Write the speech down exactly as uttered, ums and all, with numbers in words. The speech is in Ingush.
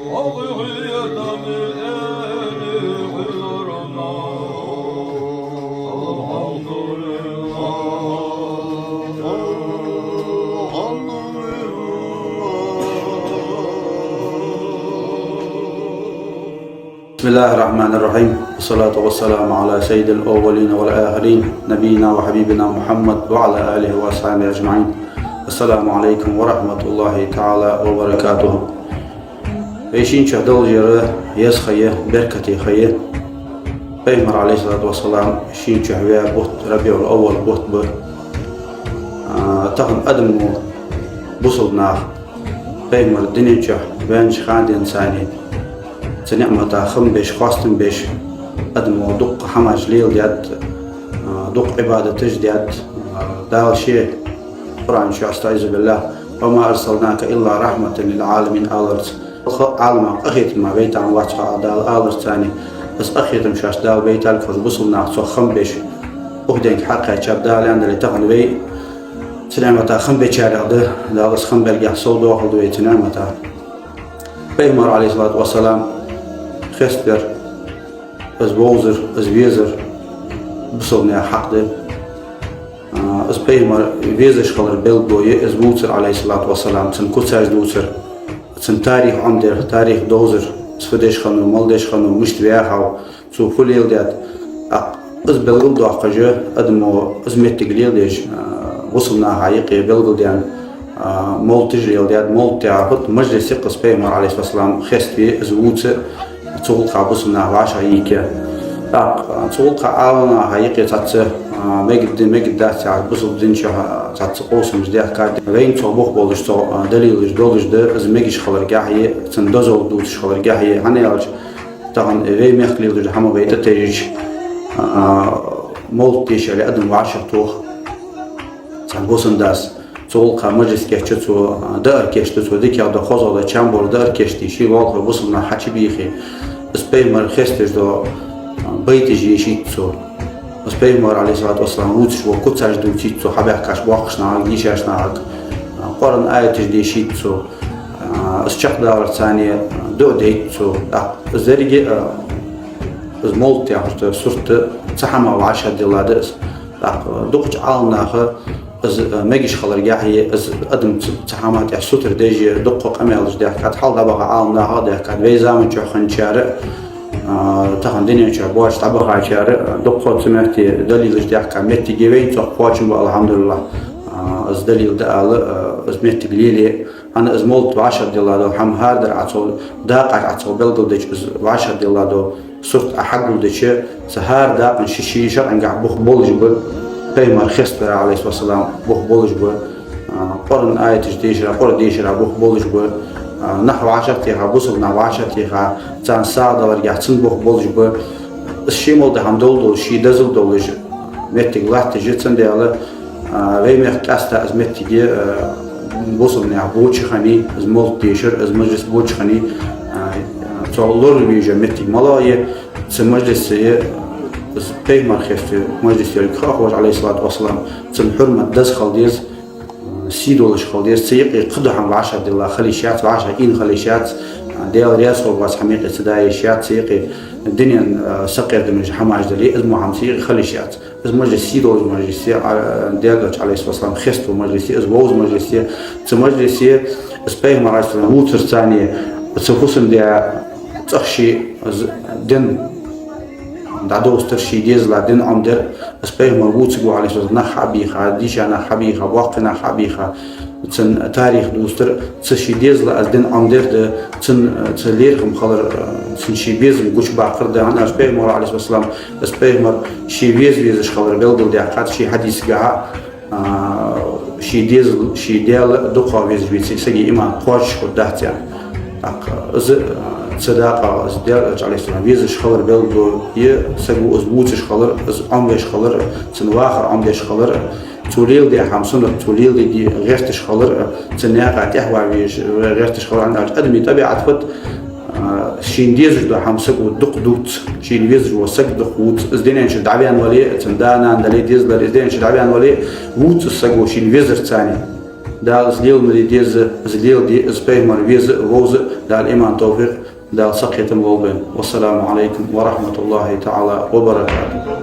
بسم الله الرحمن الرحيم. والصلاة والسلام على سيد الأولين والآخرين، نبينا وحبيبنا محمد وعلى آله وأصحابه أجمعين. السلام عليكم ورحمة الله تعالى وبركاته. Вай шийна чу долаш яр еза ха я, беркате ха я. Пайхамар, عليه الصلاة والسلام, шийна чу ваь бутт РабиӀул-аввал бутт ба. А, тахан адамо, бусалба нах, Пайхамар дунен чу ваьннача хана денз цу ниӀмата хам беш, хоастам беш, адамо дукха хӀамаш леладаьд, а, дукха Ӏибадаташ даьд, а, Дала ший Къуръан чу, أستعيذ بالله: «وما أرسلناك إلا رحمة للعالمين», аларца. Халкъа, Ӏаламах къахетам ма вайтам вац хьо Дала аларца цу. Из къахетам шоашта Дала байтар хоза бусалба нах цох хам беш, укх дунен хьакхаьчаб Дала, яндале тахан вай цу ниӀмата хам бечарех да, Дала из хам берга сов доахалда вай цу ниӀмата. Пайхамар, عليه الصلاة والسلام, хеставар, из вовзар, из везар бусалба наьха хьакъ да. А, из Пайхамар везаш хилар белгало я из вувцар, عليه الصلاة والسلام, цун куцаш дувцар, цун тарих Ӏомадар, тарих довзар, из фу деш хиннав, мала деш хиннав, мишта ваьхав, цо фу леладаьд. ТӀаккха из белгалдоаккхаш, адамо из моттиг леладеш, а, бусалба наха юкъе белгалдаьнна, а, мовлаташ леладаьд. Мовлат яхар фуд? Мажлис я-кх из, Пайхамар, عليه الصلاة والسلام, хеставе, из вувца, цу гӀулакха бусалба нах вӀашагӀъекъе. ТӀаккха, а, цу гӀулакха Ӏаламнаха юкъе цхьацца, а, мегаргда, мегаргдац яхаш, бусалба дина чу, а, цхьацца къовсамаш даьхкад. Вайна цох бух болаш, цох, а, далилаш долаш да, из мегаш хиларгахьеи, цун дозал дувцаш хиларгахьеи, хӀана аьлча, тахан вай мехка леладеш дола хӀама вай тӀатайжача, а, мовлат дийша аьле адам вӀашагӀтох. Цхьан бусалбас цу гӀулакха мажлис кийчъяь, цо, а, даар кийчду, цо дикагӀа да, хозагӀа да, чам бола даар кийчде, ший лоалахой бусалба нах хьачубийхе, из Пайхамар хеставеш дола, а, байташ дешийт цо. Из Пайхамар, عليه الصلاة والسلام, вувцаш вола куцаш дувцийт цо, хьабаьхкача боккхача нахага, дийшача нахага, а, Къуръан аяташ дешийт цо. А, из чакхдаларца дуӀа дайт цо. ТӀаккха из деррига, а, из мовлат яхача сурта цу хӀамах вӀашагӀделла да из. ТӀаккха дукхача Ӏаламнаха из, а, мегаш хиларгахьеи, из адам цу, цу хӀаман тӀа сутара деш а дукха къамаьлаш даьхкад, хьалха дӀабаха Ӏаламнаха а даьхкад, вай заман чухь хинначар а, а, тахан дунен чу боацаш дӀабахачар а, дукха цу метте далилаш даьхка моттиг я, вайна цох кхоачам ба, алхьамдулиллахӀ, а, из далил да ала, а, из моттиг лелае. ХӀана, из мовлат вӀашагӀделла дола хӀама хӀара дар Ӏа цо, дакъа Ӏа цо белгалдича, из вӀашагӀделла дола сурт Ӏа хьагулдича, цу хӀара дакъа ший-ший шарӀагахьа бух болаш ба, Пайхамар хеставара, عليه الصلاة والسلام, бух болаш ба, а, Къуръан аяташ дешара, Къуръан дешара бух болаш ба, а, нах вӀашагӀтеха, бусалба нах вӀашагӀтеха, царна сагӀа даларгахьа цун бух болаш ба. Из ший мел дола хӀама дола долаш, ший дозал долаш моттиг латташ я, цудухьа, а, вай мехка къаьстта из моттиг я, а, бусалба наьха боча хана, из мовлат дешар, из мажлис боча хана, а, цох лоравеш моттиг малагӀа я, цу мажлисе, из Пайхамар хеставе мажлис йолга ховш, عليه الصلاة والسلام, цун хьурмат деза хила деза, сий долаш хила деза, цу юкъе кхыдола хӀама вӀашагӀделла хила йиш яц, вӀашагӀъийна хила йиш яц, Даьла раьза хургвоаца хӀама юкъе ца да йиш яц, цу юкъе дунен, а, сакъердамаш хӀамаш дале, из мо хӀама цу юкъе хила йиш яц. Из мажлис сий долаш мажлис я, а, Даьлагахча, عليه الصلاة والسلام, хеставе мажлис я, из вовза мажлис я. Цу мажлисе из Пайхамар, عليه الصلاة والسلام, вувцарца, цу фусам-даь цӀагӀа ший, из дин дӀадовзийтар, ший дезала дин Ӏомадаьр, из Пайхамар вувцаргва, عليه الصلاة والسلام, нах хьабийха, дийша нах хьабийха, боккхий нах хьабийха, цун тарих дувцар, цу ший дезала из дин Ӏомадаьр да, цун, цу лерхӀам хилар, цун ший безам гучабаккхар да. ХӀана аьлча Пайхамар, عليه الصلاة والسلام, из Пайхамар ше веза везаш хилар белгалдаьккхад ший хьадисагахьа, а, ший дезал, ший Даьла дукхагӀа везаш веце, сага иман кхоачаш хургдац аьнна. ТӀаккха из, а, цу дакъа, из Даьла Элча, عليه السلام, везаш хилар белгало я, саго из вувцаш хилар, из Ӏомавеш хилар, цун вахар Ӏомадеш хилар, цо леладаь хӀама суннат, цо леладе гӀерташ хилар, цу наькъа тӀехьа вала везаш гӀерташ хилар. ХӀана аьлча адамий тӀабиӀат фуд, а, шийна дезаш дола хӀама саго дукха дувц, шийна везаш вола саг дукха вувц. Из дунен чура дӀаваьнна вале, цун да-нана дале, дезалара, из дунен чура дӀаваьнна вале, вувц из саго шийна везарца. Дала из леладе деза, из леладе, из Пайхамар веза, вовза, Дала иман, товфикъ, Дала сакхетам болба вайна. والسلام عليكم ورحمة الله تعالى وبركاته.